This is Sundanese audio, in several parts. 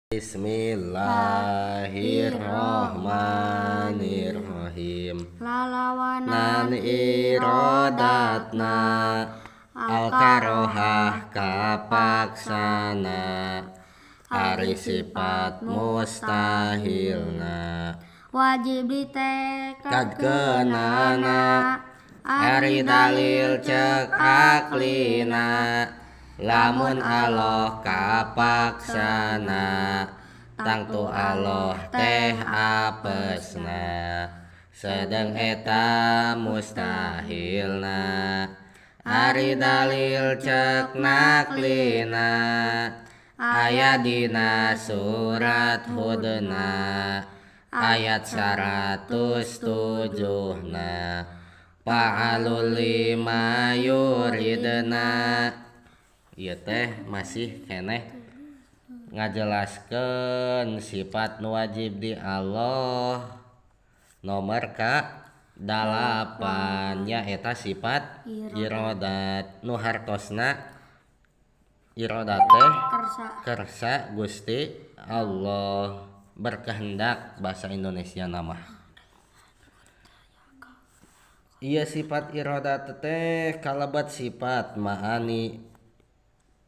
Bismillahirrahmanirrahim. Lalawanan Nan irodatna al-karohah kapaksana ari sifat mustahilna wajib ditekadkeunana kadkeunana ari dalil cek aklina lamun Allah kapaksana tangtu Allah teh apesna sedeng eta mustahilna ari dalil cek naklina aya dina surat Hudna ayat 107 na fa'alul lima yuridna. Ieu teh masih keneh ngajelaskeun sifat nu wajib di Allah nomor ka 8 nya eta sifat irodat nu hartosna irodat teh kersa Gusti Allah, berkehendak bahasa Indonesia nama. Ieu sifat irodat teh kalebet sifat ma'ani.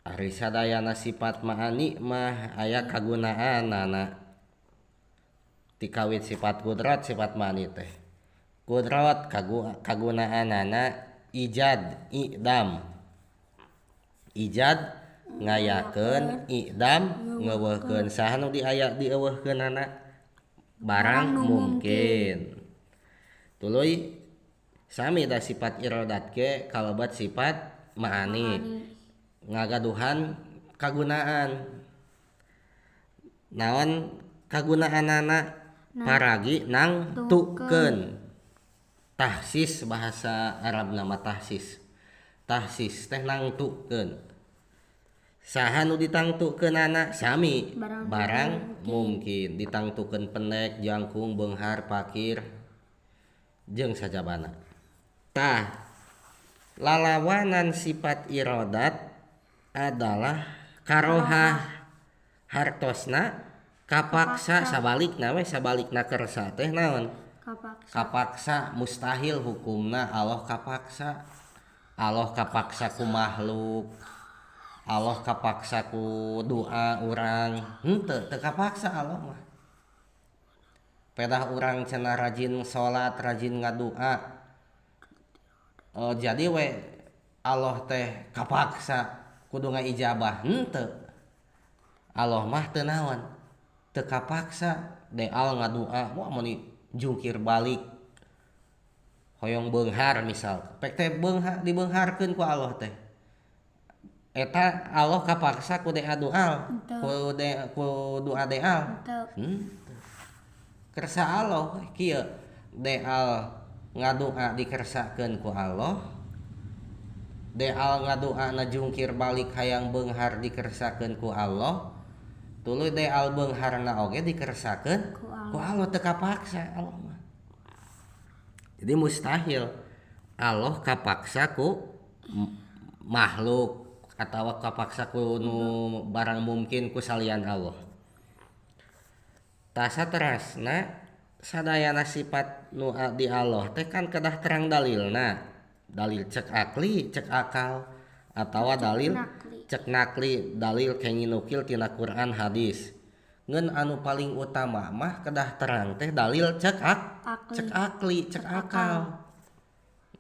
Ari sadayana sifat ma'ani mah aya kagunaanana. Tikawit sifat kudrat sifat ma'ani teh. Kudrat kagunaanana ijad idam. Ijad ngayakeun, idam ngeuweuhkeun. Saha nu diaya dieuweuhkeunana? Barang mungkin. Tuluy sami da sifat irodat ge kalebet sifat ma'ani. Ngagaduhan kagunaan. Naon kagunaanana? Paragi nangtukeun. Tahsis bahasa Arab nama tahsis. Tahsis teh nangtukeun. Saha nu ditangtukeunana? Sami barang mungkin. Ditangtukeun pendek, jangkung, beunghar, pakir jeung sajabana. Tah, lalawanan sifat irodat adalah karohah hartosna kapaksa. Sabalikna we, sabalikna kersa teh naon? Kapaksa, mustahil hukumna Allah kapaksa. Allah kapaksa ku makhluk, Allah kapaksa ku doa urang. Henteu, teu kapaksa Allah mah. Pedah urang cenah rajin salat, rajin ngadoa, jadi we Allah teh kapaksa kudu ngaijabah. Henteu, Allah mah teu naon, teu kapaksa. Deal ngadoa wah mun jungkir balik hoyong beunghar misal, pek teh beunghar dibeungharkeun ku Allah teh. Eta Allah kapaksa ku dea doa, ku de ku doa deal. Kersa Allah kieu, deal ngadoa dikersakeun ku Allah, deal ngadoa na jungkir balik hayang beunghar dikersakeun ku Allah, tuluy deal beungharna oge dikersakeun ku Allah. Teu kapaksa Allah mah. Jadi mustahil Allah kapaksa ku makhluk atawa kapaksa ku nu barang mungkin ku salian Allah. Tah saterasna sadayana sifat nu di Allah teh kan kedah terang dalilna. Dalil cek akli, cek akal, atawa dalil cek nakli, dalil kenging nukil tina Quran hadis. Ngeun anu paling utama mah kedah terang teh dalil cek cek akli, cek akal.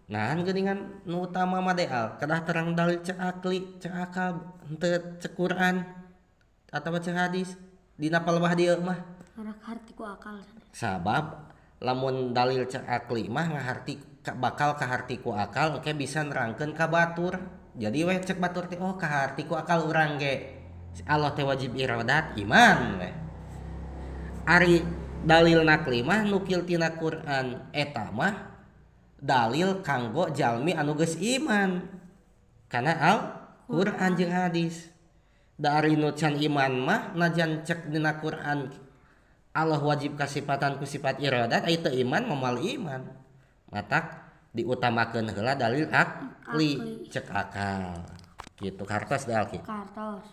Nah, geuningan nu utama mah deal kedah terang dalil cek akli, cek akal, henteu cek Quran atawa cek hadis. Dina palebah dieu mah ngaharti ku akal. Sabab lamun dalil cek akli mah ngaharti bakal kaharti ku akal engke bisa nerangkeun ka batur. Jadi weh cek batur teh oh kaharti ku akal urang ge Allah teh wajib iradat iman weh. Ari dalil nakli mah nukil tina Quran eta mah dalil kanggo jalmi anu geus iman kana Al Quran jeung hadis. Da ari nu can iman mah najan cek dina Quran Allah wajib kasipatan ku sifat iradat ai teu iman moal iman. Matak diutamakeun heula dalil akli cek akal. Kitu kartos deal ki. Kartos.